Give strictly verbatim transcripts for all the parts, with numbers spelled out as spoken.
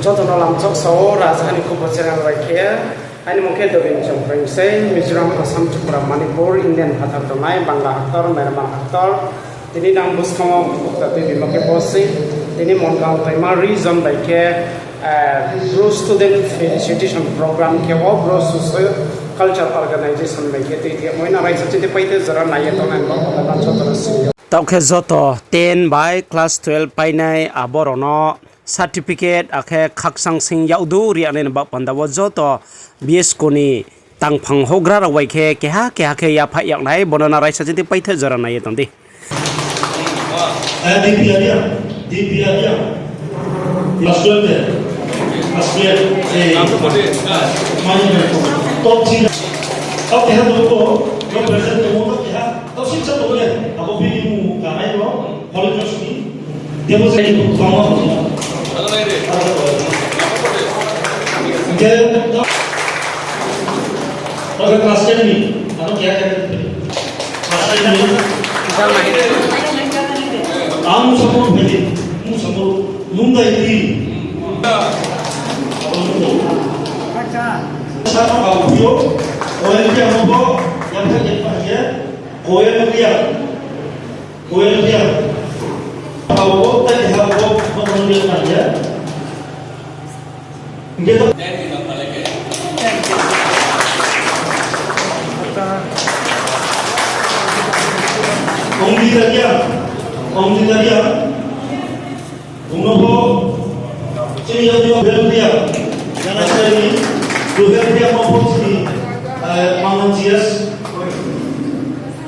Joto no lamchok sao, Rajaha ni Khupo channel bai khe. Aini mung khe Dobin Chongpreng se, Mizoram, Assam, Tripura, Manipur, Indian phathar tongnai, Bangla haktor, Myanmar haktor. Tini nang buskang wo bukta tuibimo khe bo se, tini Mongang Toima region bai khe, eh, Bru Student Felicitation Program khe o Bru Socio Culture Organization bai khe tui tui moi na raisa chini paithe jora nai ye tongnai bo panda joto no sing yo. Taoh khe joto ten bai class twelve painai abo rao no certificate akhe khakchang sing yakdu ri ya nai ni baoh panda wo joto B S ko ni tangphang houhgra rao bai khe keha keha khe yaphaih yag nai, bo no na raisa chini paithe jora nai ye tong di. Eh, D P R ya, D P R ya. Class twelve de. Class twelve. Eh. Mani, top three. Top keha to ko, represent to mo top keha. Top six to ko le. Abo bini mung kanai no. Holy Trust ni. Devo se ko bangma. Ke, top. Oke, class ten ni. Ano kya kya? Class ten ni. Ang support bhai, ang support. Lungdai di. Sa no kau pio. Oil dia mo bo. Yang kha ke pa ye. Oil dia. Oil dia. Kau bo tai ha bo. Bo dia pa ye. Ongdi Daria, Ongdi Daria, bung no bo chini yag yo Duhel Daria, jana chini Duhel Daria no bo chini, eh, Mangan G S,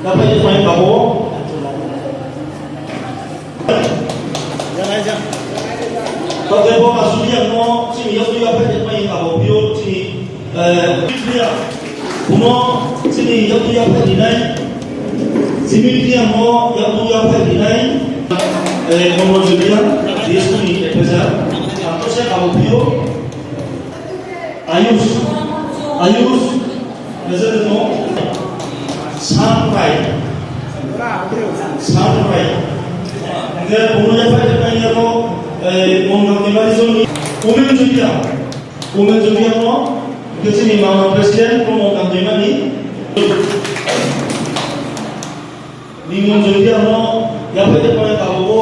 dapat ye pai kabo. Tokhe bo Masuliang no chini yaktu yaphaih rimai abo pio chini, eh, Masuliang. Bung no chini yaktu yaphaih rinai. Chini Masuliang no yaktu yaphaih rinai. Eh, Komol Julia, D S P ni advisor. Ang to se abo pio. Ayush, Ayush, President no, Sanrai, Sanrai. Hingkhe bung no yaphaih rimai abo, eh, Mongang Toima region ni Women Julia, Women Julia no, hingkhe chini mama President no Mongang Toima ni. Ningmon Joytia no yaphaih de pai kabo bo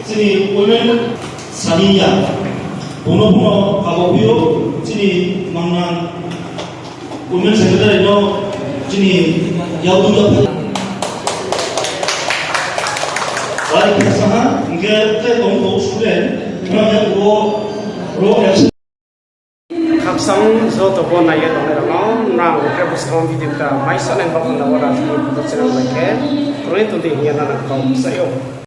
chini women Saniya. Bono bono kabo phi ou chini mangnang women secretary no chini yakdu yaphaih. Bari khe saha, hingkhe tei tong bo student, bra yakdu wo ro absent. Khakchang joto bo nai ye tongnai rao no, nang khe bwskang video ta mai sanai ni baoh panda wo Rajani Khupo channel bai khe kroi tong di hing ye nang kau sai ou.